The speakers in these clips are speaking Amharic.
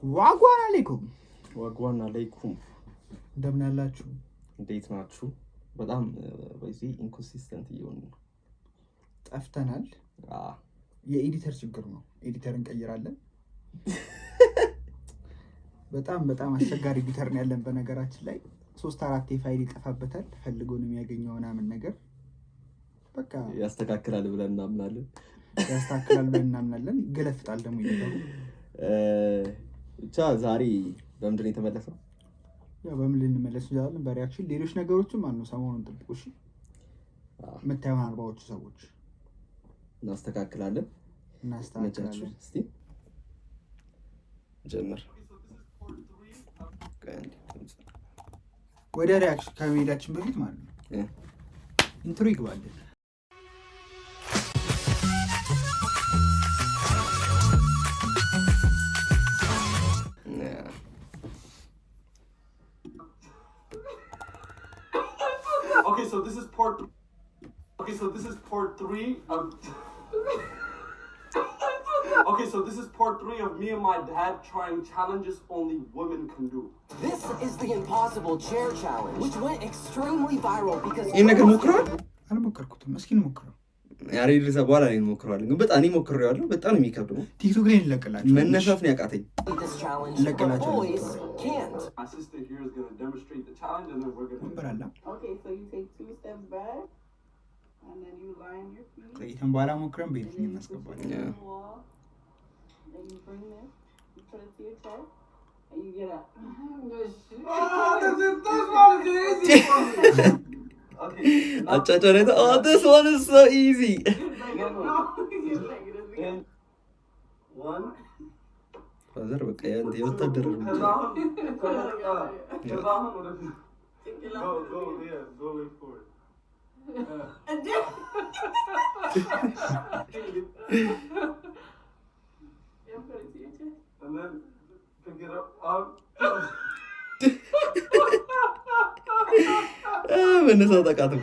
Wagwan አለይኩም። Wagwan አለይኩም። እንደምን ያላችሁ? እንዴት ናችሁ? በጣም በዚህ inconsistent እየሆኑ ነው። ጠፍተናል። የ editor ችግር ነው። Editor እንቀይራለን። በጣም በጣም አስቸጋሪ editor ነው ያለን። በነገራችን ላይ ሶስት አራት የፋይል ይጠፋበታል። ፈልጎ ነው የሚያገኘው ምናምን ነገር በቃ። ያስተካክላል ብለን እናምናለን። ያስተካክላል ብለን እናምናለን። ይገለፍጣል ደግሞ editor ኡ። ብቻ ዛሬ በምንድን ነው የተመለሰው? ያው በምን ልንመለስ እንችላለን? በ reaction፣ ሌሎች ነገሮችም አሉ። ሰሞኑን ጥብቁ እሺ። የምታዩን 40ዎቹ ሰዎች እናስተካክላለን። መቻችሁ። እናስተካክላለን። እስቲ ጀምር። ቆይ አንዴ ድምፅ። ወደ reaction ከመሄዳችን በፊት ማለት ነው intro ይግባልን። Okay, so this is part. Okay, so this is part three of. Okay, so this is part three of me and my dad trying challenges only women can do. This is the impossible chair challenge, which went extremely viral because ይህን ነገር ሞክረዋል? አልሞከርኩትም። እስኪ እንሞክረው። ያሬድ ርዕሰ በኋላ ላይ እንሞክረዋለን። ግን በጣም እኔ ሞክሬዋለሁ። በጣም ነው የሚከብደው። ቲክቶክ ላይ እንለቅላቸው። መነሳት ነው ያቃተኝ። this challenge, but ለቀላቸው። boys can't. My sister here is gonna demonstrate the challenge, and then we're gonna. ወንበር አለ። Okay, so you take two steps back, and then you line your feet. ቆይተን በኋላ ሞክረን በ editing And then you push እናስገባለን። it Yeah. to the wall. Then you bring this, you put it to your chest, and you get up. This one is easy. Okay. Now, አጫጫ። Oh, this one is so easy. In one. Father በቃ ያንተ የወታደር እርምጃ። ከዛ አሁን ወደፊት። Go, go, yeah, go way forward. Yeah, put it to your chest. And then pick it up. Up. መነሳት አቃተው።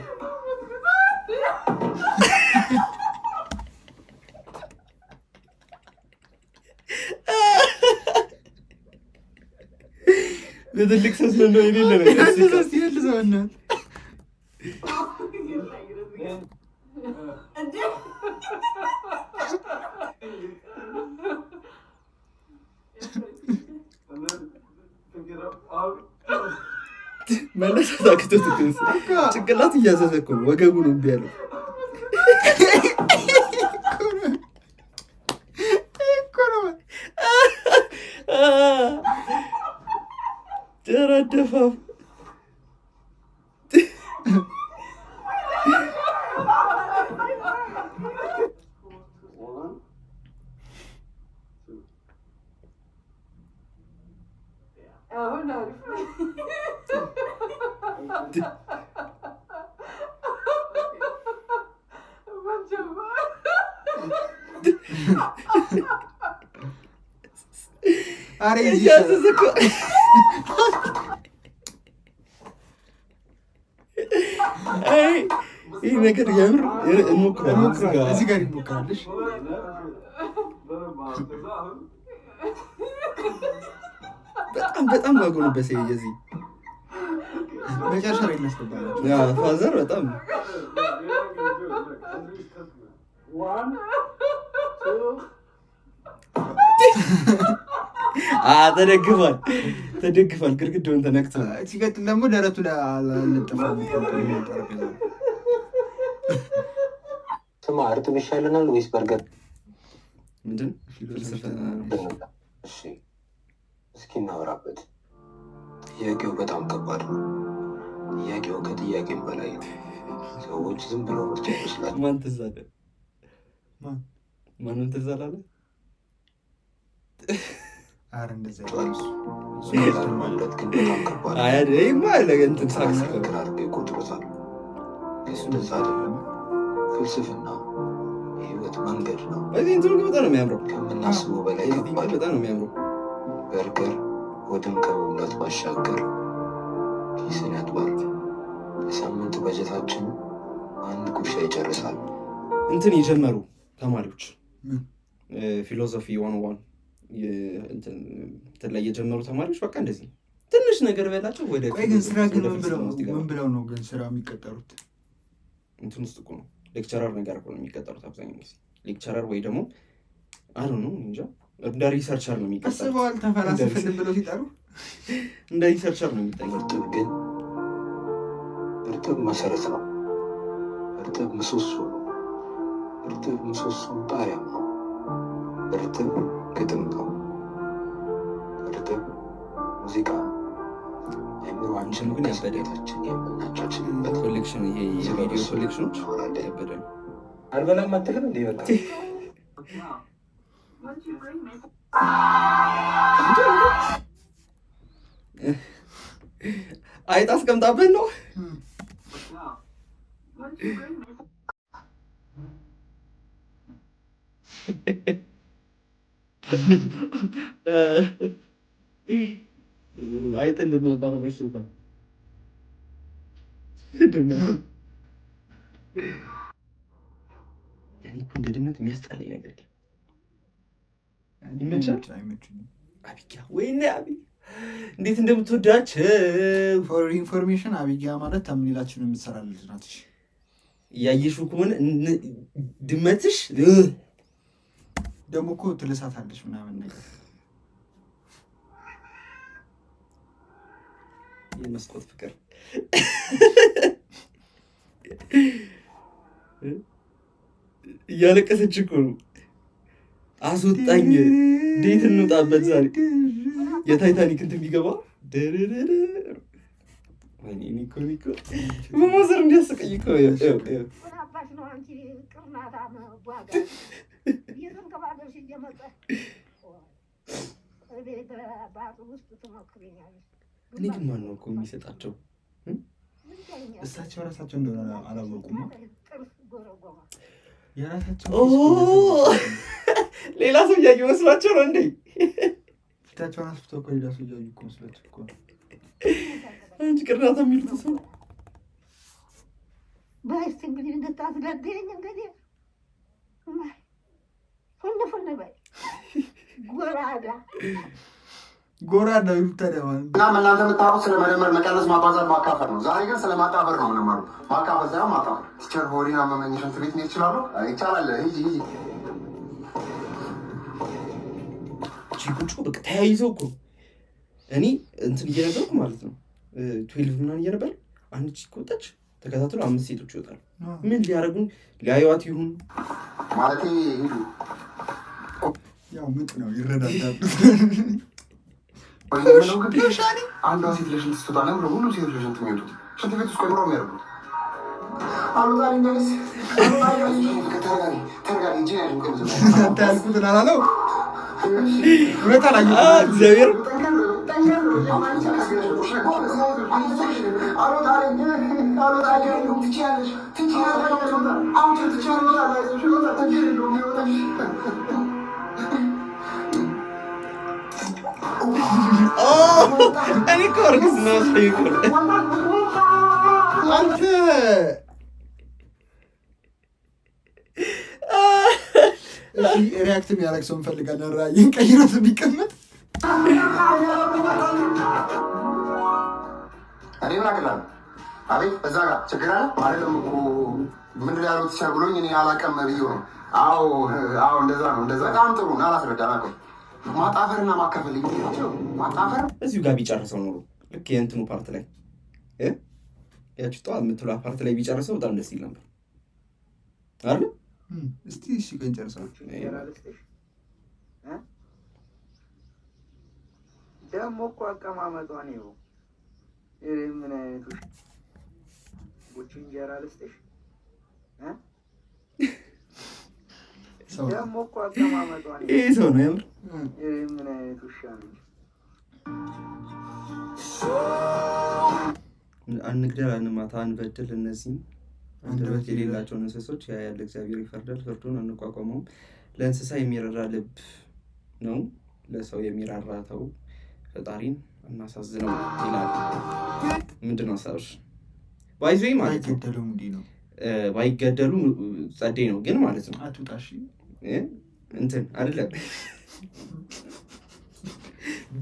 ለትልቅ ሰው ስለሆነ የሌለ ነገር። መልሰው እስኪ፣ መልሰው በእናትህ። In. And then pick it up. Up. መነሳት አቅቶት እኮ እሱ። ጭንቅላት እያዘዘ እኮ ነው። ወገቡ ነው እምቢ ያለው። እኮ ነው። ኧረ አደፋፍ። One. Two. Oh no. Bunch of ኧረ የዚህ እያዘዘ እኮ። አይ ይህ ነገር የምር እንሞክረዋለን። እዚህ ጋር። እዚህ ጋር ይሞክራል። እሺ። ከዛ አሁን በጣም በጣም ማጎንበስ የዚህ መጨረሻ ላይ እናስገባለን። Yeah, father በጣም One, two, ተደግፏል፣ ተደግፏል፣ ግድግዳውን ተነክቶ። ሲቀጥል ደግሞ ደረቱ ላይ አልለጠፈም ጠረጴዛ። ስማ፣ እርጥብ ይሻለናል ወይስ በርገር? ምንድን ፍልስፍና ነው። እንብላ? እሺ፣ እስኪ እናወራበት። ጥያቄው በጣም ከባድ ነው። ጥያቄው ከጥያቄም በላይ ነው። ሰዎች ዝም ብለው ምርጫ ይመስላል። ማን ትዝ አለ? ማን? ማንም ትዝ አላለ? ኧረ እንደዚያ ቀላል መምረጥ ግን በጣም ከባድ ነው። አይ ይሄማ እንትን ሳክስ እኮ ትክክል ነው። አድርገው ይቆጥሩታል። ግን እንደዛ አይደለም። ፍልስፍና የህይወት መንገድ ነው። በዚህ እንትኑ ግን በጣም ነው የሚያምረው። ከምናስበው በላይ Editing ከባድ በጣም ነው የሚያምረው። በርገር ሆድን ከመሙላት ባሻገር ኪስን ያጥባል። የሳምንት በጀታችን አንድ ጉርሻ ይጨርሳል። እንትን የጀመሩ ተማሪዎች ምን? Philosophy 101 እንትን ላይ የጀመሩ ተማሪዎች በቃ እንደዚህ ትንሽ ነገር በላቸው ወደ ቆይ ግን ስራ ግን ወደ ምን ብለው ፍልስፍና ውስጥ ምን ይገባል። ብለው ነው ግን ስራ የሚቀጠሩት? እንትን ውስጥ እኮ ነው፣ lecturer ነገር እኮ ነው የሚቀጠሩት አብዛኛው ጊዜ። Lecturer ወይ ደግሞ I don't know፣ እንጃ፣ እንደ researcher ነው የሚቀጠሩት። አስበዋል ተፈላስፍልን ብለው ሲጠሩ? እንደ researcher ነው የሚጠሩት። እርጥብ ግን እርጥብ መሰረት ነው። እርጥብ ምሰሶ ነው። እርጥብ ምሰሶም ጣሪያም ነው። እርጥብ ግጥም ነው። እርጥብ ሙዚቃ ነው። አይምሮአችን ግን ያበደ ከስሜታችን የምናቻችልበት Collection፣ ይሄ የቪዲዮ collection ኖች ያበደ ነው። አልበላም አትልም እንዴ? በቃ። But now, Once you bring me አይጥ አስቀምጣበት ነው። But now, Once you bring me አይጥ እንድትመጣ ነው መሰለኝ። እኔ እኮ እንደ ድመት የሚያስጠላኝ ነገር የለም። ይመቻል? አይመቹኝም። አቢጊያ፣ ወይኔ አቢ፣ እንዴት እንደምትወዳቸው! For information አቢጊያ ማለት thumbnail ኣችን የምትሰራ ልጅ ናት። እሺ። እያየሽው ከሆነ ድመትሽ ደግሞ እኮ ትልሳታለች ምናምን ነገር። የመስኮት ፍቅር፣ እያለቀሰች እኮ ነው። አስወጣኝ፣ እንዴት እንውጣበት ዛሬ? የታይታኒክ እንትን ቢገባ ደረደረ። ወይኔ እኔ እኮ በማዘር እንዲያስቀኝ እኮ ይኸው፣ ይኸው። ምን አባሽ ነው አንቺ ቅርናታም ጓጋ እየተንከባለልሽ እየመጣሽ እቤት በአጥር ውስጥ ትሞክሪኛለሽ። እኔ ግን ማን ነው እኮ የሚሰጣቸው? ምን ታይኛለሽ? እሳቸው ራሳቸው እንደሆነ አላወቁም። ጥርስ ጎረጎማ። የራሳቸው ኦ! ሌላ ሰው እያየ መስሏቸው ነው እንዴ? ፊታቸውን አስፍተው እኮ ሌላ ሰው እያዩ እኮ መስሏቸው እኮ ነው። አንቺ ቅርናታ የሚሉት ሰው። በይ እስኪ እንግዲህ እንድታስገድኝ እንግዲህ ፉን ፉን በይ ጎራዳ። ጎራዳ ታዲያ ማለት ነው። እናም እናንተ የምታውቁት ስለ መደመር፣ መቀነስ፣ ማባዛት፣ ማካፈል ነው። ዛሬ ግን ስለ ማጣፈር ነው የምንማረው። ማካፈል ሳይሆን ማጣፈር። Teacher፣ ሆዴን አመመኝ፣ ሽንት ቤት መሄድ እችላለሁ? ይቻላል። ሂጂ ሂጂ። ቺኮቹ በቃ ተያይዘው እኮ፣ እኔ እንትን እየነበርኩ ማለት ነው፣ 12 ምናምን እየነበር አንድ chick ወጣች፣ ተከታትሎ አምስት ሴቶች ይወጣሉ። ምን ሊያደርጉን ሊያዩዋት ይሁን? ማለቴ ሂዱ። ያው ምጥ ነው፣ ይረዳዳሉ። የምለው ግን አንዷ ሴት ለሽንት ስትወጣ ለምንድን ነው ሁሉም ሴቶች ለሽንት የሚወጡት? ሽንት ቤት ውስጥ ቆይ ምሮ የሚያደርጉት? አልወጣልኝ guys፣ አልወጣልኝ። ተረጋጊ ተረጋጊ። እጄን ያዥ። አንተ ያልኩትን አላለው፣ እውነት አላየሁትም። እግዚአብሔር። እኔ እኮ እርግዝና መስሎኝ እኮ ነው። አንተ እሺ፣ react የሚያደርግ ሰው እንፈልጋለን። ራእይን ቀይሮት የሚቀመጥ። እኔ ምን አቅላለሁ? አቤት፣ እዛ ጋር ችግር አለ አይደለም እኮ፣ ምንድን ነው ያሉት teacher ብሎኝ እኔ አላውቅም ብዬው ነው። አዎ አዎ፣ እንደዛ ነው እንደዛ። በጣም ጥሩ ና ላስረዳ። ና ቆይ፣ ማጣፈርና ማካፈል ናቸው። ማጣፈር እዚሁ ጋር ቢጨርሰው ኖሮ፣ ልክ የእንትኑ part ላይ ያቺ ጠዋ የምትለዋ part ላይ ቢጨርሰው በጣም ደስ ይል ነበር አይደል? እስቲ እሺ፣ ቆይ እንጨርሰው። እንጀራ ልስጥሽ እ? ደግሞ እኮ አቀማመጧን ይኸው። ይሄ ምን አይነቱ ጉቺ! እንጀራ ልስጥሽ እ? ሰው ደግሞ እኮ አቀማመጧን ይኸው። ይህ ሰው ነው የምር። ይሄ ምን አይነት ውሻ ነች? አንግደል፣ አንማታ፣ አንበድል። እነዚህም አንደበት የሌላቸውን እንስሶች ያያል እግዚአብሔር፣ ይፈርዳል፣ ፍርዱን አንቋቋመውም። ለእንስሳ የሚራራ ልብ ነው፣ ለሰው የሚራራ ተው፣ ፈጣሪን እናሳዝነው ይላል። ምንድን ነው ሀሳብሽ? By the way ማለት ነው አይገደሉም እንዲህ ነው። ባይገደሉ ጸዴ ነው ግን ማለት ነው። አትውጣ እሺ። እ? እንትን አይደለም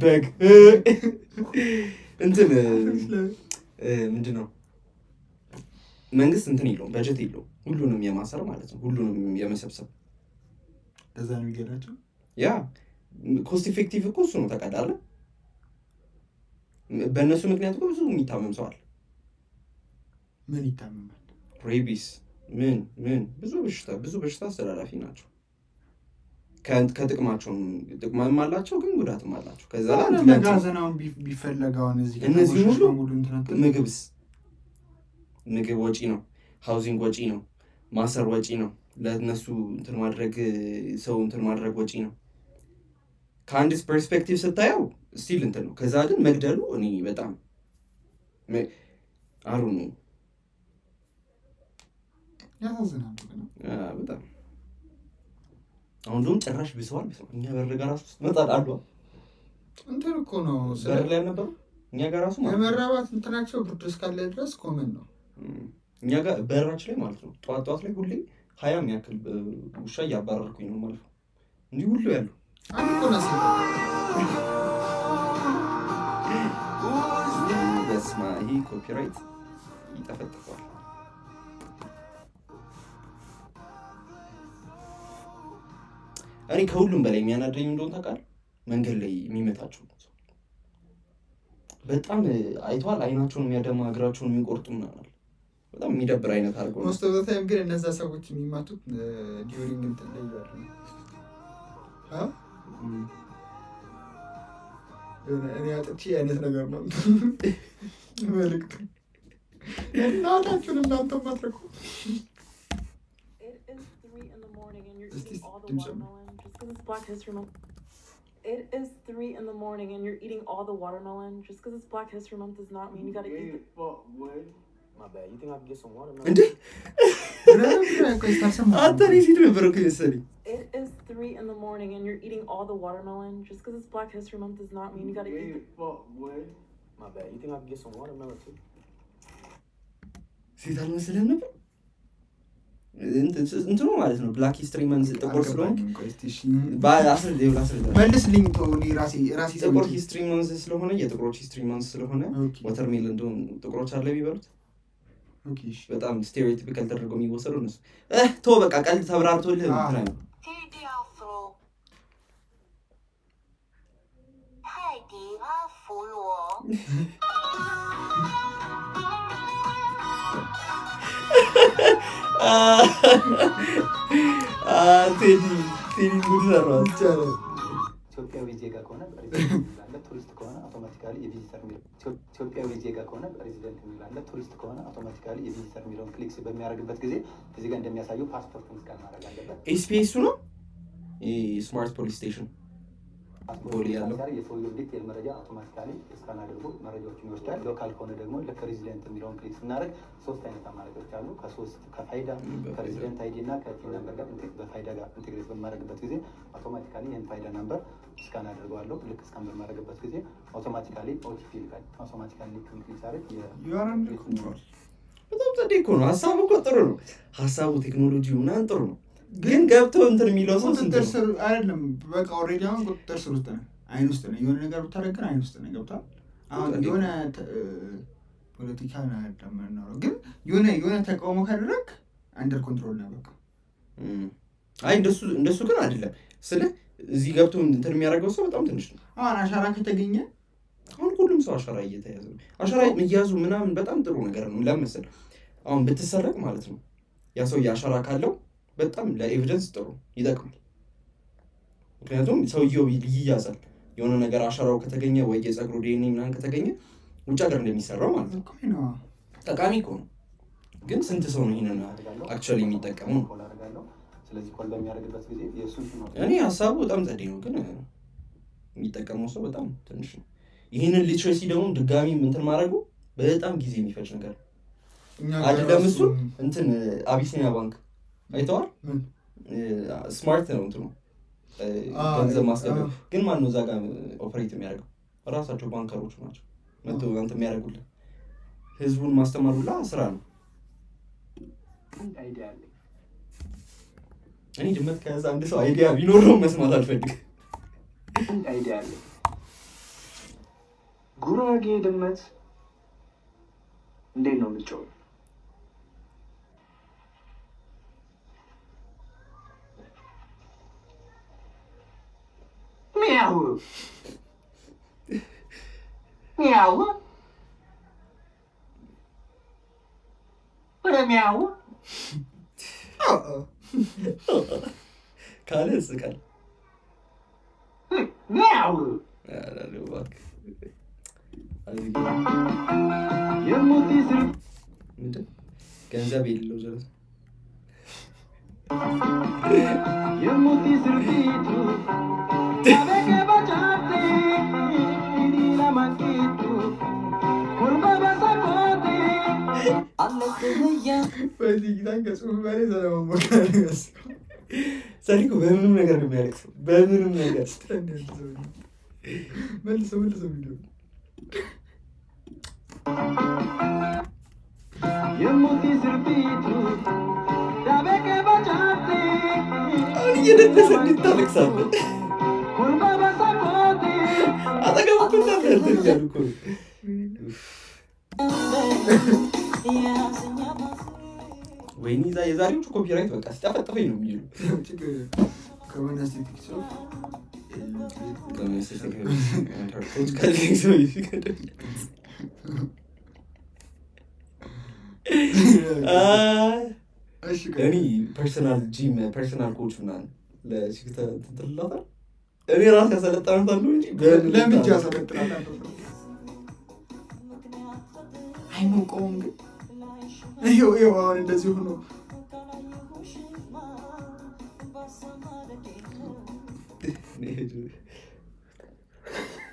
በግ እንትን ምንድን ነው፣ መንግስት እንትን የለውም፣ በጀት የለውም ሁሉንም የማሰር ማለት ነው፣ ሁሉንም የመሰብሰብ። ለዛ ነው የሚገላቸው። Yeah, cost effective እኮ እሱ ነው፣ ታውቃለህ አይደል? በእነሱ ምክንያት እኮ ብዙ የሚታመም ሰው አለ። ምን ይታመማል? Rabies ምን ምን፣ ብዙ በሽታ አስተላላፊ ናቸው። ከጥቅማቸውም ጥቅምም አላቸው ግን ጉዳትም አላቸው። ከዛ ላይ የሆነ መጋዘን አሁን ቢፈለግ አሁን እዚህ እነዚህ ከተሞች ሁሉ በሙሉ እንትን አትልም? ምግብስ፣ ምግብ ወጪ ነው፣ housing ወጪ ነው፣ ማሰር ወጪ ነው፣ ለእነሱ እንትን ማድረግ፣ ሰው እንትን ማድረግ ወጪ ነው። ከአንድ perspective ስታየው still እንትን ነው። ከዛ ግን መግደሉ እኔ በጣም አሩ ነው። ያሳዝናል ግን። በጣም። አሁን እንደውም ጭራሽ ብሰዋል ብሰዋል። እኛ በር ጋር ራሱ ስትመጣ አሉ። እንትን እኮ ነው። በር ላይ አልነበሩ እኛ ጋር ራሱ ማለት ነው። የመራባት እንትናቸው ብርድ እስካለ ድረስ common ነው። እኛ ጋር በራችን ላይ ማለት ነው፣ ጠዋት ጠዋት ላይ ሁሌ 20 የሚያክል ውሻ እያባረርኩኝ ነው ማለት ነው። እንዲህ ሁሉ ያሉ። አንድ እኮ ነው ሴት። በስመ አብ፣ ይህ copyright ይጠፈጥፈዋል። እኔ ከሁሉም በላይ የሚያናደኝ እንደሆነ ታውቃለህ፣ መንገድ ላይ የሚመታቸው ሰው በጣም አይተዋል። አይናቸውን የሚያደማ፣ እግራቸውን የሚቆርጡ ምናምን አለ። በጣም የሚደብር አይነት አድርገው ነው። Most of the time ግን እነዛ ሰዎች የሚማቱት during እንትን ላይ እያሉ ነው። አ? የሆነ እኔ አጥቼ አይነት ነገር ነው መልዕክቱ። እናታችሁን እናንተ ማትረኩ። It is 3 in the morning and you're Is eating this all the dim sum? watermelon just because it's Black History Month. It is 3 in the morning and you're eating all the watermelon just because it's Black History Month does not mean you gotta eat the My bad. You think I can get some watermelon? እንዴ፣ አንተ እኔ ሴት ነበር እኮ የመሰለኝ። It is 3 in the morning and you're eating all the watermelon just because it's Black History Month does not mean you gotta eat the My bad. You think I can get some watermelon too? ሴት አልመሰለህም ነበር? እንትኑ ማለት ነው፣ Black History Month ጥቁር ስለሆንክ አልገባኝም። ቆይ እስቲ እሺ። ላስረዳ። መልስልኝ ተው፣ እኔ ራሴ ጥቁር ሰምቼ። History Month ስለሆነ፣ የጥቁሮች history month ስለሆነ watermelon እንደውም ጥቁሮች አለ የሚበሉት። Okay እሺ። በጣም stereotypical ተደርገው የሚወሰዱ እነሱ ቶ በቃ ቀልድ ተብራርቶልህ እንትን አይነት። ቴዲ አፍሮ፣ ቴዲ አፍሮ። ቴዲ ቴዲ ጉድ ሰራዋል። ይቻላል። ኢትዮጵያዊ ዜጋ ከሆነ resident የሚል አለ። ቱሪስት ከሆነ automatically የ visitor የሚለው፣ ኢትዮጵያዊ ዜጋ ከሆነ resident የሚል አለ። ቱሪስት ከሆነ automatically የ visitor የሚለውን click በሚያደርግበት ጊዜ እዚህ ጋር እንደሚያሳየው ፓስፖርቱን scan ማድረግ አለበት። SPS ኡ ነው smart police station ቦሌ ፓስፖርቱን scan ያለው። ሲያደርግ የሰውየው detail መረጃ automatically scan አድርጎ መረጃዎችን ይወስዳል። Local ከሆነ ደግሞ ልክ resident የሚለውን click ስናደርግ ሶስት አይነት አማራጮች አሉ። ከሶስት ከፋይዳ፣ ከ resident ID እና ከ TIN number ጋር በፋይዳ ጋር integrate በማድረግበት ጊዜ automatically ይህን ፋይዳ number scan አድርገዋለሁ። ልክ scan በማድረግበት ጊዜ automatically OTP ይልካል። Automatically ልክ click ሳደርግ You are under control. በጣም ጸዴ እኮ ነው ሀሳቡ፣ እኮ ጥሩ ነው ሀሳቡ፣ ቴክኖሎጂው ምናምን ጥሩ ነው። ግን ገብቶ እንትን የሚለው ሰው ስንት ቁጥጥር ነው? ስር አይደለም። በቃ already አሁን ቁጥጥር ስር ውስጥ ነህ፣ አይን ውስጥ ነህ። የሆነ ነገር ብታደርግ ግን አይን ውስጥ ነህ። ገብቶሃል? አሁን የሆነ ፖለቲካ አይደለም የምናወራው፣ ግን የሆነ ተቃውሞ ካደረግ under control ነህ በቃ። አይ እንደሱ ግን አይደለም ስለ እዚህ ገብቶ እንትን የሚያደርገው ሰው በጣም ትንሽ ነው። አሁን አሻራ ከተገኘ አሁን ሁሉም ሰው አሻራ እየተያዘ ነው። አሻራ መያዙ ምናምን በጣም ጥሩ ነገር ነው። ለምን መሰለህ? አሁን ብትሰረቅ ማለት ነው፣ ያ ሰው የአሻራ ካለው በጣም ለ evidence ጥሩ ይጠቅማል። ምክንያቱም ሰውየው ይያዛል። የሆነ ነገር አሻራው ከተገኘ ወይ የፀጉሩ ዲኤንኤ ምናምን ከተገኘ ውጭ ሀገር እንደሚሰራው ማለት ነው። እኮ ነው። ጠቃሚ እኮ ነው። ግን ስንት ሰው ነው ይሄንን actually የሚጠቀመው ነው? Call አደርጋለሁ። ስለዚህ call በሚያደርግበት ጊዜ የእሱን ስም እኔ ሀሳቡ በጣም ጸዴ ነው፣ ግን የሚጠቀመው ሰው በጣም ትንሽ ነው። ይህንን literacy ደግሞ ድጋሚ እንትን ማድረጉ በጣም ጊዜ የሚፈጅ ነገር ነው። እኛ ጋር አይደለም ራሱ እሱ እንትን አቢሲኒያ ባንክ አይተዋል? ምን? Smart ነው እንትኑ ገንዘብ ማስገቢያው። ግን ማን ነው እዛ ጋር operate የሚያደርገው? ራሳቸው banker ኦቹ ናቸው መጥተው እንትን የሚያደርጉልን። ህዝቡን ማስተማር ሁላ ስራ ነው። አንድ idea አለኝ። እኔ ድመት ከያዘ አንድ ሰው idea ቢኖረው መስማት አልፈልግም። አንድ idea አለ። ጉራጌ ድመት እንዴት ነው የምትጮኸው? ሚያው ሚያው ወደ ሚያው ካለ እስቃል። ሚያው አላለሁ እባክህ። ምንድን ገንዘብ የሌለው ዘረት በዚህ ጌታን ከጽሁፍ በላይ ሰለሞን ቦጋለ ነው የሚያስቀው። ዛሬ እኮ በምንም ነገር ነው የሚያለቅሰው። በምንም ነገር። መልሰው መልሰው ቪዲዮ። አሁን እየደነሰ እንዴት ታለቅሳለህ? አጠገቡ እኮ እንዳለ እንትን እያሉ እኮ ነው። ወይኔ የዛሬዎቹ copyright በቃ ሲጠፈጥፈኝ ነው የሚሉ። ችግር የለም። ከሆነ aesthetic ሰው እሺ ቆይ። እኔ personal gym personal coach ምናምን ለ chick እንትን ትልላታል። እኔ ራሴ ያሰለጥናታለሁ እንጂ በምን ለምን ብቻ ታምር? ያሰለጥናታል? አይሞቀውም ግን ይኸው ይኸው አሁን እንደዚህ ሆኖ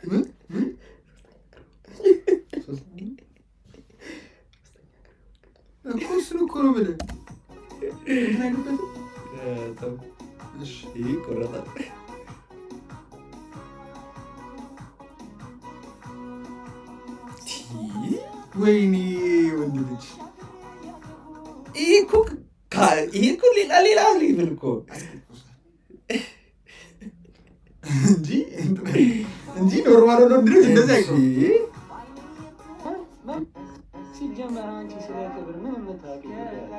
ምን ምን እኮ እሱን እኮ ነው የምልህ። እንትን አይልበትም? ተው፣ እሺ ይሄ ይቆረጣል። ወይኔ ወንድ ልጅ ይሄ እኮ ይሄ እኮ ሌላ ሌላ level እኮ። እንጂ እንጂ normal ሆኖ ወንድ ልጅ እንደዚህ አይቆም። ሲጀመር አንቺ ስለ ክብር ምን የምታውቂው ጉዳይ አለ?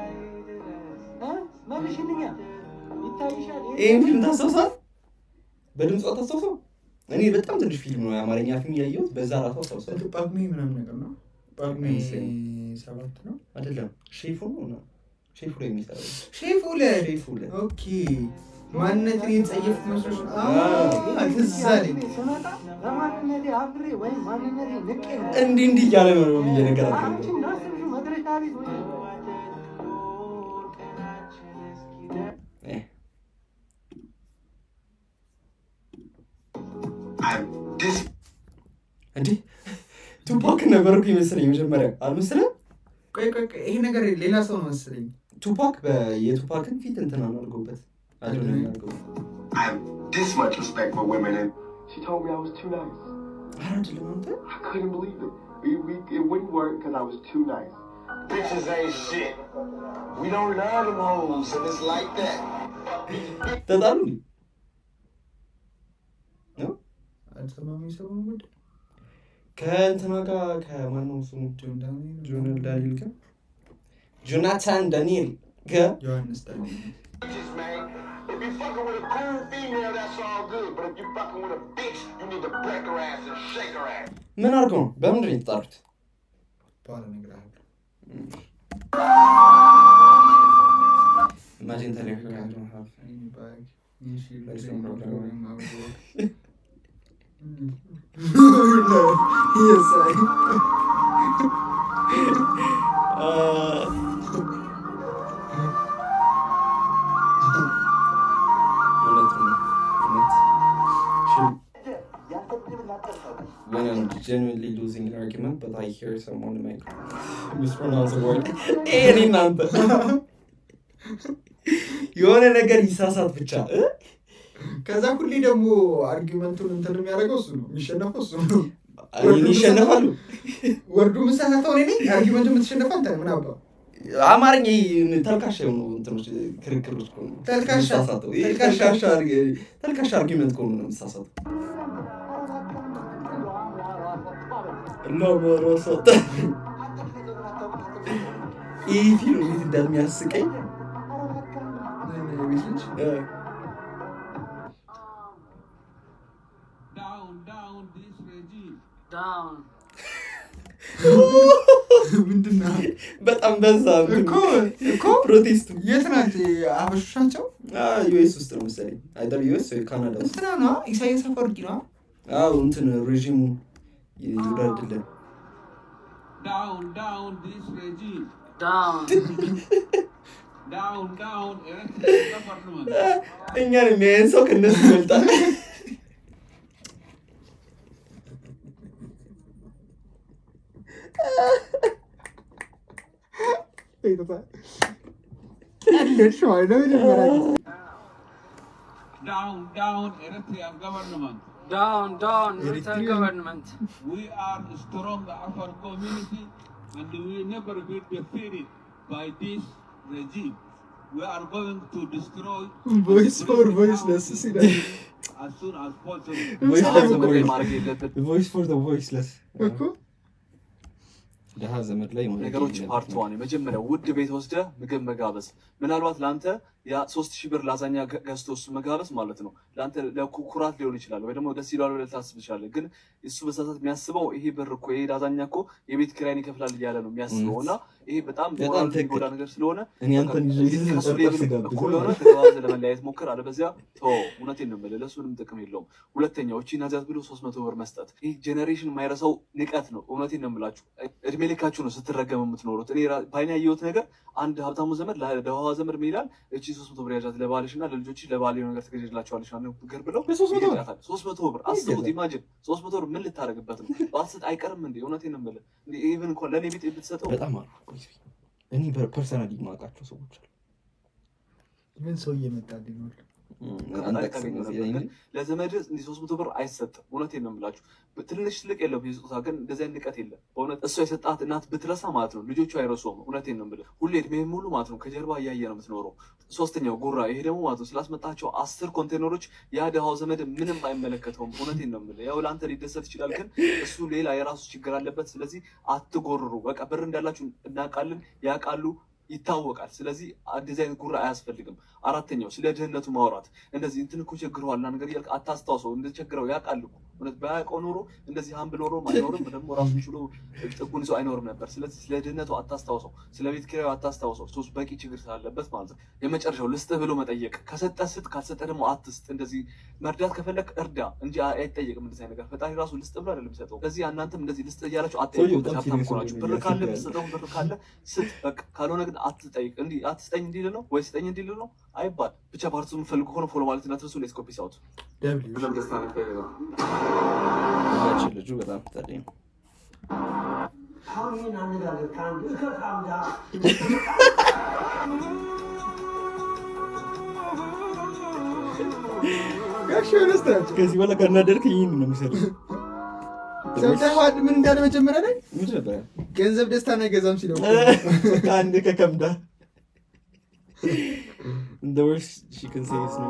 እ? መልሽልኛ። ይታይሻል። ይሄን ፊልም ታስታውሳል? በድምጿ ታስታውሰው? እኔ በጣም ትንሽ ፊልም ነው የአማርኛ ፊልም ያየሁት፣ በዛ ራሱ አስታውሳለሁ። ጳጉሜ ምናምን ነገር ነው። ጳጉሜ አይመስለኝም። 7 ነው። አይደለም ሼፉ ነው ነው ሼፉ ላይ የሚሰራው። ሼፉ ላይ ሼፉ ላይ። Okay ማንነትን የተጸየፍኩ መስሎሽ? አዎ ትዝ አለኝ። ስመጣ በማንነቴ አፍሬ ወይም ማንነቴ ንቄ ነው። እንዲህ እንዲህ እያለ ነው እየነገራት አንቺ ያለው። እንዳሰብሽው መድረሻ ቤት ወይ እንዴ ቱፓክ ነበር እኮ ይመስለኝ መጀመሪያ አልመሰለም? ቆይ ቆይ ቆይ ይሄ ነገር ሌላ ሰው ነው መሰለኝ። ቱፓክ የቱፓክን ፊት እንትና ነው አድርጎበት አዶናይ አድርጎበት። I have this much respect for women, and She told me I was too nice. ኧረ አይደለም አንተ። I couldn't believe it. It wouldn't work because I was too nice. Bitches ain't shit. We don't love them hoes, and it's like that. ተጣሉ እንዴ? ነው አልሰማም የሰውን ጉዳይ። ከእንትና ጋር ከማነው ስሙ? ጆን ዳንኤል። ጆን ዳንኤል ጋር ጆናታን ዳንኤል ጋር ዮሐንስ ዳንኤል። Bitches, man. If you fucking with a cool female, that's all good. But if you fucking with a bitch, you need to break her ass and shake her ass. ምን አድርገው ነው? በምንድን ነው የተጣሉት? በኋላ እነግርሃለሁ። Imagine telling her I don't have Any bag. You should Like drink some problem. during my work. Yes, I. እውነት ነው። እውነት። When I'm genuinely losing an argument, but I hear someone make mispronounce a word. እኔ እናንተ የሆነ ነገር ይሳሳት ብቻ እ? ከዛ ሁሌ ደግሞ argument ኡን እንትን የሚያደርገው እሱ ነው፣ የሚሸነፈው እሱ ነው። እኔን ይሸነፋሉ። word ኡ የምሳሳተው እኔ ነኝ፣ argument ኡ የምትሸነፈው አንተ ነህ። ምን አባ አማርኛ ተልካሻ የሆኑ እንትኖች ክርክሮች እኮ ነው ተልካሻ። የምሳሳተው። ይሄ ተልካሻ። ተልካሻ argument ከሆኑ ነው የምሳሳተው። ለመረሰጠ ይህ ፊልም እንዴት እንደሚያስቀኝ። ቤት ልጅ። Down, down this regime. Down. ምንድን ነው? በጣም በዛ እንትኑ። እኮ እኮ። Protest ኡ። የት ናት? አበሾች ናቸው? US ውስጥ ነው መሰለኝ፣ either US ወይ ካናዳ ውስጥ። እንትና ነዋ፣ ኢሳያስ አፈወርቂ ነዋ። አዎ፣ እንትን regime ኡ ይውረድልን። Down, down this regime. Down. Down, down Eritrean government. እኛን የሚያየን ሰው ከእነሱ ይበልጣል። ቀለድሽ ማለት ነው መጀመሪያ ጊዜ። Down, down Eritrean government. Down, down, Eritrean Eritrean. government. We are strong Afar community and we never be defeated by this regime. We are going to destroy Voice for voiceless ሲላል። as soon as possible. Voice for the ዘመድ ላይ ማድረግ የለብን Voice for the voiceless. እኮ። ድሀ ዘመድ ላይ ማድረግ ነገሮች የለብንም። Part one፣ የመጀመሪያው ውድ ቤት ወስደህ ምግብ መጋበዝ። ምናልባት ለአንተ ያ 3000 ብር ላዛኛ ገዝቶ እሱ መጋበዝ ማለት ነው ለአንተ ለኩራት ሊሆን ይችላል፣ ወይ ደግሞ ደስ ይለዋል ብለህ ልታስብ ትችላለህ። ግን እሱ በዛ ሰዓት የሚያስበው ይሄ ብር እኮ፣ ይሄ ላዛኛ እኮ የቤት ኪራይን ይከፍላል እያለ ነው የሚያስበው። እና ይሄ በጣም በጣም ሞራል ትክክል። የሚጎዳ ነገር ስለሆነ እኔ አንተን ይዤ ከሱ ጠርጠር level ስጋብዝ እኩል ሆነ ተገባብዘህ ለመለያየት ሞክር። አለበዚያ ተወው። እውነቴን ነው የምልህ፣ ለእሱ ምንም ጥቅም የለውም። ሁለተኛው እቺ ናዚያት ብሎ 300 ብር መስጠት፣ ይህ generation የማይረሳው ንቀት ነው። እውነቴን ነው የምላችሁ፣ እድሜ ልካችሁ ነው ስትረገሙ የምትኖሩት። እኔ በዓይኔ ያየሁት ነገር አንድ ሀብታሙ ዘመድ ለደሃዋ ዘመድ ምን ይላል? እቺ 300 ብር ያዣት፣ ለባልሽ እና ለልጆች ለባል የሆነ ነገር ትገዥላቸዋለሽ ነገር ብለው በ300 ብር? ይገጫታል። 300 ብር አስቡት፣ imagine 300 ብር ምን ልታደርግበት ነው? ባትሰጥ አይቀርም እንዴ? እውነቴን ነው የምልህ፣ even እንኳን ለእኔ ቤት ብትሰጠው በጣም አሉ። እኔ personally የማውቃቸው ሰዎች አሉ። ምን ሰው እየመጣልኝ ነው? አንጠቅስም ታገኘው እዚህ ነበር። ላይ ግን እንጂ። ለዘመድ እንዲህ 300 ብር አይሰጥም። እውነቴን ነው የምላችሁ። ትንሽ ትልቅ የለውም የስጦታ፣ ግን እንደዚህ አይነት ንቀት የለም። በእውነት እሷ የሰጣት እናት ብትረሳ ማለት ነው ልጆቹ አይረሱም። እውነቴን ነው የምልህ፣ ሁሌ እድሜህን ሙሉ ማለት ነው ከጀርባ እያየ ነው የምትኖረው። ሶስተኛው ጉራ፣ ይሄ ደግሞ ማለት ነው ስላስመጣቸው 10 ኮንቴነሮች ያ ድሃው ዘመድ ምንም አይመለከተውም። እውነቴን ነው የምልህ፣ ያው ለአንተ ሊደሰት ይችላል፣ ግን እሱ ሌላ የራሱ ችግር አለበት። ስለዚህ አትጎርሩ። በቃ ብር እንዳላችሁ እናውቃለን፣ ያውቃሉ፣ ይታወቃል። ስለዚህ እንደዚህ አይነት ጉራ አያስፈልግም። አራተኛው ስለ ድህነቱ ማውራት፣ እንደዚህ እንትን እኮ ቸግረዋል እና ነገር እያልክ አታስታውሰው። እንደቸግረው ያውቃል እኮ። እውነት ባያውቀው ኖሮ እንደዚህ humble ኖሮ አይኖርም፣ ደግሞ ራሱን ችሎ ጥጉን ይዞ አይኖርም ነበር። ስለዚህ ስለ ድህነቱ አታስታውሰው፣ ስለ ቤት ኪራዩ አታስታውሰው። ሶስት በቂ ችግር ስላለበት ማለት ነው። የመጨረሻው ልስጥህ ብሎ መጠየቅ፣ ከሰጠ ስጥ፣ ካልሰጠ ደግሞ አትስጥ። እንደዚህ መርዳት ከፈለክ እርዳ እንጂ አይጠየቅም። እንደዚህ አይነት ነገር ፈጣሪ ራሱ ልስጥ ብሎ አይደለም የሚሰጠው። ስለዚህ እናንተም እንደዚህ ልስጥ እያላችሁ አትጠይቁ። ሰውዬው በጣም ሀብታም serious ከሆናችሁ ሆኖ ብር ካለ እያስረዳ ያለ። የምትሰጠውን ብር ካለ ስጥ በቃ። ካልሆነ ግን አትጠይቅ። እንዲህ አትስጠኝ እንዲል ነው ወይ ስጠኝ እንዲል ነው አይባል። ብቻ part two የምትፈልጉ ከሆነ follow ማለት እንዳትረሱ። Let's go, peace out። ደብሊው። በጣም ደስታ ነው የሚፈልገው። ያችን ልጁ በጣም ጸዴ ነው። አሁን ይህን አነጋገር ከአንድ እከካም ጋር ጋሽ ዮናስ ናቸው። ከዚህ በኋላ ካናደድከኝ ይህን ነው የሚሰራው። ሰምተኸዋል? ምን እንዳለ መጀመሪያ ላይ? ምንድን ነበር? ገንዘብ ደስታን አይገዛም ሲለው። ከአንድ ከከምዳ The worst she can say is no.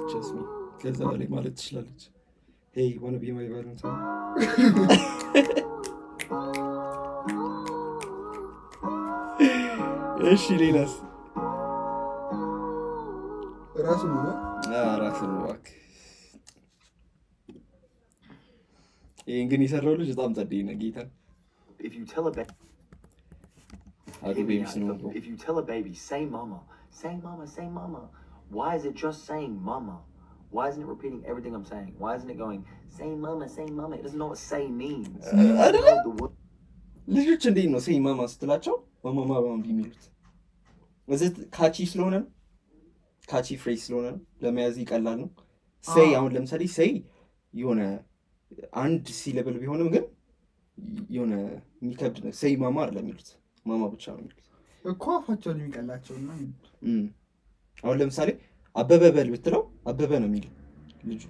Trust me. ከዛ በላይ ማለት ትችላለች። Hey, wanna be my Valentine? እሺ ሌላስ? ራሱ ነው። ራስን ነው እባክህ። ይህን ግን የሰራው ልጅ በጣም ጸደይ ነው ጌታ። If you tell a baby, አሉ babies ነው። if you tell a baby, say mama, say mama, say mama, why is it just saying mama? Why isn't it repeating everything I'm saying? Why isn't it going, say mama, say mama? It doesn't know what say means. It doesn't አይደለ? know the word. ልጆች እንዴት ነው say mama ስትላቸው ማማ ማማ የሚሉት? እዚህ catchy ስለሆነ ነው። Catchy phrase ስለሆነ ነው። ለመያዝ ይቀላል ነው። Say አሁን ለምሳሌ say የሆነ አንድ syllable ቢሆንም ግን የሆነ የሚከብድ ነው። Say mama አይደለም የሚሉት፣ ማማ ብቻ ነው የሚሉት። እኮ አፋቸውን የሚቀላቸው እና አሁን ለምሳሌ አበበ በል ብትለው አበበ ነው የሚል ልጁ።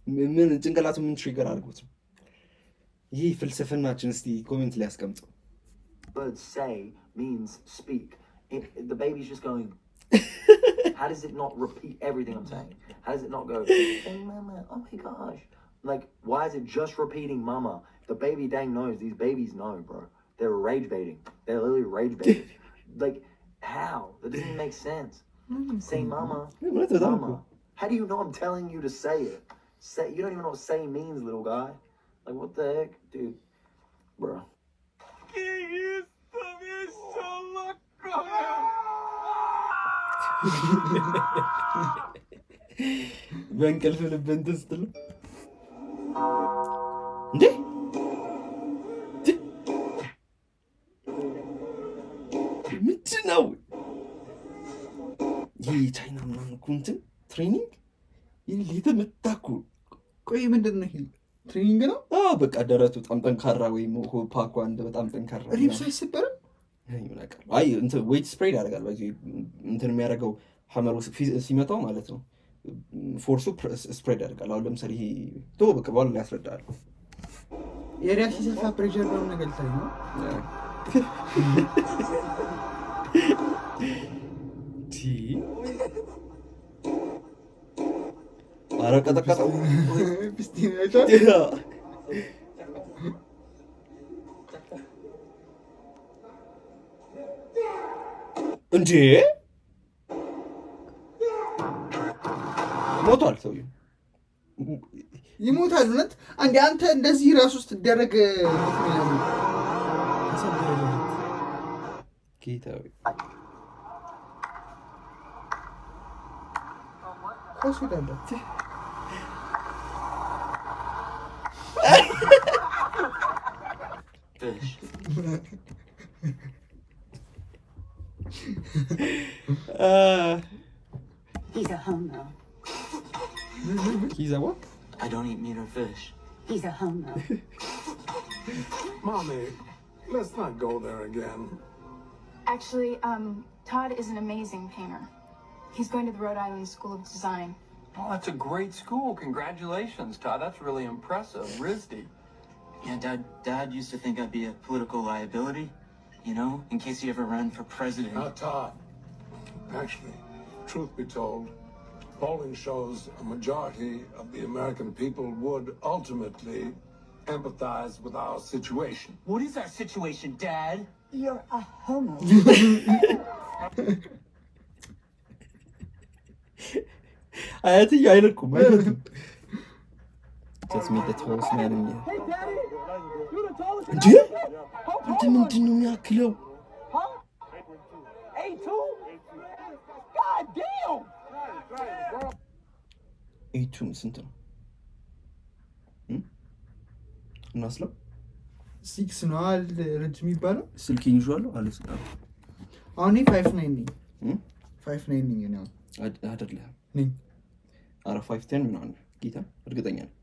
ምን ጭንቅላቱ ምን trigger አድርጎት ነው? ይህ ፍልስፍናችን እስቲ comment ላይ ያስቀምጠው። Word "say" means "speak." The baby's just going. How does it not repeat everything I'm saying? How does it not go, "Say mama, oh my gosh"? Like, why is it just repeating "mama"? The baby dang knows. These babies know, bro. They're rage baiting. They're literally rage baiting. Like, how? That doesn't even make sense. Say "mama," እውነት በጣም እኮ "mama." How do you know I'm telling you to say it? Say you don't even know what "say" means, little guy. Like, what the heck, dude, bro. Que isso, bicho louco, meu? በእንቅልፍ ልብ እንትን ስትል እንዴ ምንድን ነው ይህ? የቻይና ምናምን እኮ እንትን training የተመታ እኮ። ቆይ ምንድን ነው ይሄ? Training ነው? አዎ፣ በቃ ደረቱ በጣም ጠንካራ ወይም ፓኳ እንደ በጣም ጠንካራ Ribs አይሰበርም? አይ፣ ምን አውቃለሁ። አይ እንትን weight spread ያደርጋል። በዚህ እንትን የሚያደርገው hammer ኡ ሲመታው ማለት ነው፣ force ኡ spread ያደርጋል። አሁን ለምሳሌ ይሄ ቶ በቃ በኋላ ላይ ያስረዳል። Area ሲሰፋ pressure ነው ነገር ልታይ ነው። ቲ ኧረ ቀጠቀጠው። ፒስቲን አይቷል። እንዴ ሞቷል ሰውዬው። ይሞታል። እውነት አንዴ አንተ እንደዚህ ራሱ ስትደረግ እንዴት ነው ያለው? ተሰበረ ደረት። ጌታ ሆይ። ኳስ ሄዳለ። Fish. He's a homo. He's a what? I don't eat meat or fish. He's a homo. Mommy, let's not go there again. Actually, Todd is an amazing painter. He's going to the Rhode Island School of Design. Well, that's a great school. Congratulations, Todd. That's really impressive. RISD. Yeah, Dad used to think I'd be a political liability, in case he ever ran for president. Not Todd. Actually, truth be told, polling shows a majority of the American people would ultimately empathize with our situation. What is our situation, Dad? You're a homo. አያትዬ አይለቁም አይፈቱም። Just meet the tallest man in here. እንዴ አንተ ምንድን ነው የሚያክለው? 8'2"? God damn! 8'2 ስንት ነው? እናስለው። 6 ነው አይደል ረጅም የሚባለው? ስልኬን ይዤዋለሁ አለ። አሁን እኔ 5'9 ነኝ። 5'9 ነኝ እኔ አሁን። አይደለህም። ነኝ። ኧረ 5'10 ምናምን ጌታ እርግጠኛ ነኝ።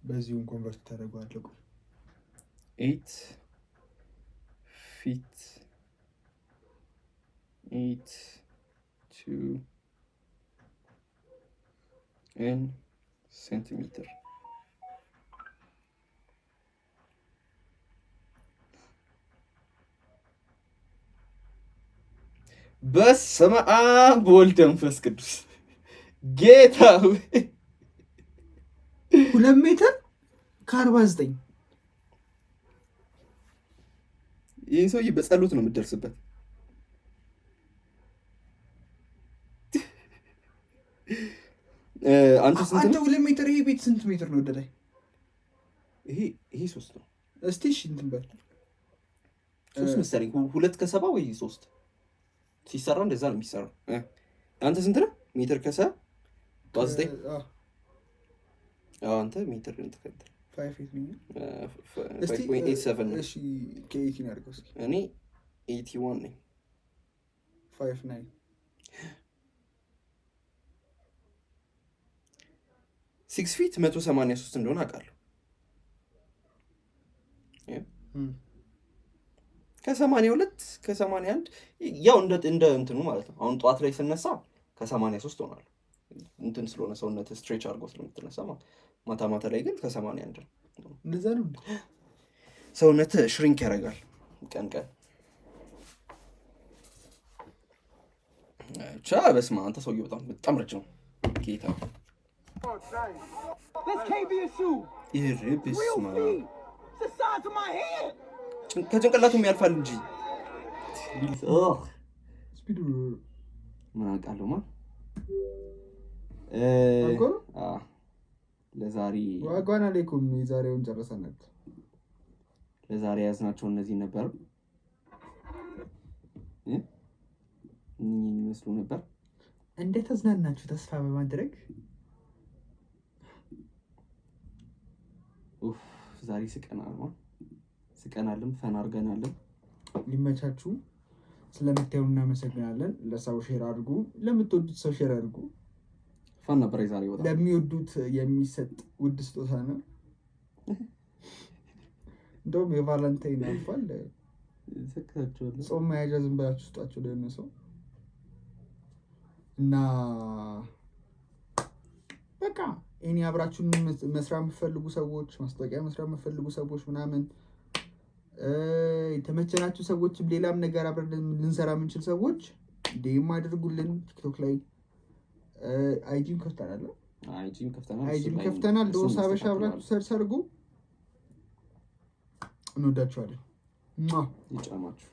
በዚሁን convert ታደርገዋለህ። ቆይ። 8 feet 8'2 in centimeter. በስመ አብ ወልድ መንፈስ ቅዱስ ጌታ ሆይ። 2 ሜትር ከ49። ይህን ሰውዬ በጸሎት ነው የምትደርስበት። አንተ ስንት አንተ ነው? 2 ሜትር ይሄ ቤት ስንት ሜትር ነው ወደ ላይ? ይሄ 3 ነው። እስቲ እሺ እንትን በል። 3 መሰለኝ፣ 2 ከ70 ወይ 3 ሲሰራ እንደዛ ነው የሚሰራው። አንተ ስንት ነህ? ሜትር ከ79። አዎ። አዎ፣ አንተ ሜትር እንትን ከእንትን 5'8 ነኝ። እስቲ 5.87 ነው። እሺ ከ 18 አድርገው እስኪ። እኔ 81 ነኝ። 5'9። 6 feet 183 እንደሆነ አውቃለሁ። ከ82 ከ81 ያው እንደ እንትኑ ማለት ነው። አሁን ጠዋት ላይ ስነሳ ከ83 ሆናለሁ። እንትን ስለሆነ ሰውነት stretch አድርጎ ስለምትነሳ ማለት። ማታ ማታ ላይ ግን ከ81 ነው። እንደዛ ነው እንዴ? ሰውነት shrink ያደርጋል ቀን ቀን ብቻ። በስመ አብ፣ አንተ ሰውዬው በጣም በጣም ረጅም ነው። ጌታ። This can't be a shoe. ይህ በስመ አብ። It's the size of my head. ከጭንቅላቱም ያልፋል እንጂ። Speed ኡ ምን አውቃለሁ ማ አልቆ ነው? ለዛሬ ዋጓን አሌኩም፣ የዛሬውን ጨርሰናል። ለዛሬ የያዝናቸው እነዚህ ነበር። እኚህ የሚመስሉ ነበር። እንዴት ተዝናናችሁ ተስፋ በማድረግ። ኡፍ፣ ዛሬ ስቀናል ማ ስቀናልም fun አድርገናልም። ሊመቻችሁ። ስለምታዩ እናመሰግናለን። ለሰው share አድርጉ፣ ለምትወዱት ሰው share አድርጉ። Fun ነበር የዛሬ በጣም። ለሚወዱት የሚሰጥ ውድ ስጦታ ነው። እንደውም የ Valentine አልፏል። ሰክታችኋለሁ። ጾም መያዣ ዝም ብላችሁ ስጧቸው ለሆነ ሰው። እና በቃ እኔ አብራችሁን መስራት የምትፈልጉ ሰዎች፣ ማስታወቂያ መስራት የምትፈልጉ ሰዎች ምናምን፣ የተመቸናችሁ ሰዎችም ሌላም ነገር አብረን ልንሰራ የምንችል ሰዎች DM አድርጉልን። ቲክቶክ ላይ IG ም ከፍተናል። IG ም ከፍተናል። IG ም ከፍተናል። እሱን ዶስ ሀበሻ እናስተካክለዋለን። ብላችሁ search አድርጉ። እንወዳችኋለን። ይጫማችሁ።